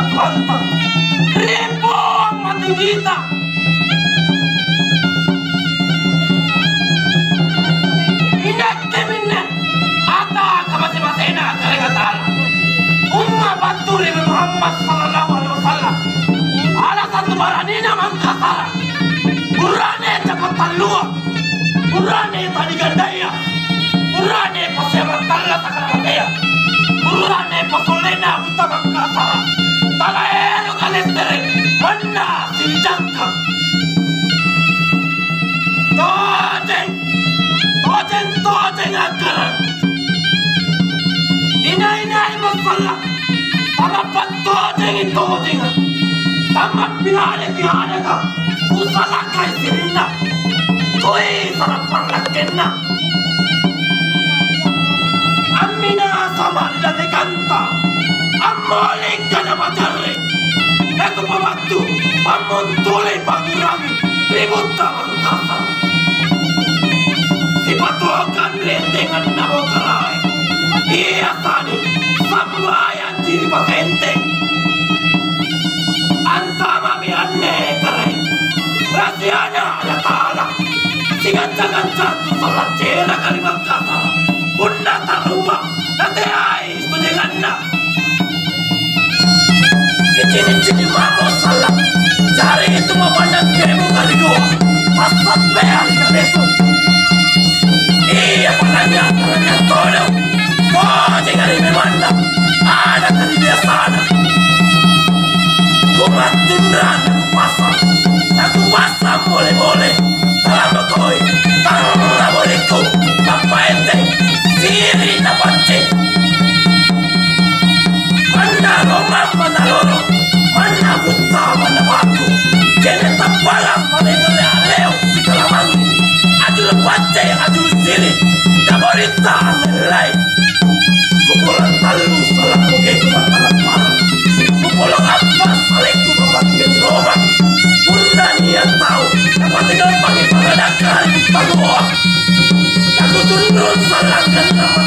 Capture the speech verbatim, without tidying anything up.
Tuhanta, ri Puang Matinjita. Inakke minne ata kamase-masena Karaeng Allata'ala. Umma' battu ri Muhammad sallallahu alaihi wasallam. Ala satu baranina Mangkasara. Burane capa' tallua. Burane tali gandaya. Burane pasiamang tallasa' karamataya. Burane pasollenna Butta Mangkasara. Talaero kalestere manna silijangka. Tojeng, tojeng, tojeng akkara. Inai-nai massalla, tamappa' tojengi tojenga. Tamappiadaki adaka, usalakai sirinna. Toi sara' pallakkenna. Amminasa ma'ri datekanta, ammolikka napajarre'. Nakupabattu pammuntulai pangngurangi ri Butta Mangkasara. Sipatuokang ri entenganna Bokarae. Ia sani sambayang Ciri pakaenteng. Antama'mi anne Karaeng. Rahasiana Allata'ala. Siganca-ganca tu sallang ceraka ri Mangkasara. Punna ta'rumba, nateai tojenganna. Kicini-cini mamo sallang. Jari itu mapandang kebo kali dua. Passampeang kadeso. Iya, pananya-tanya todong. Tojeng ri memanda, ada kali biasana. Kumattunra nakupasang, nakupasang mole-mole. Talambekoi, tangngaboliku, tappaenteng, siri' napaccing. Manna romang, manna loro, manna butta, manna batu. Je'ne' tappalang, manna leo, sikalamangi. Ajulu pacce, ajulu siri', kaboritta angngerrai. Kupolong tallu salakku keku mattarapparang. Kupolong appa' salekku mapakkenromang. Punna nia' tau napatigampangi paradakka ri pagoa, nakutunrung sallang gannang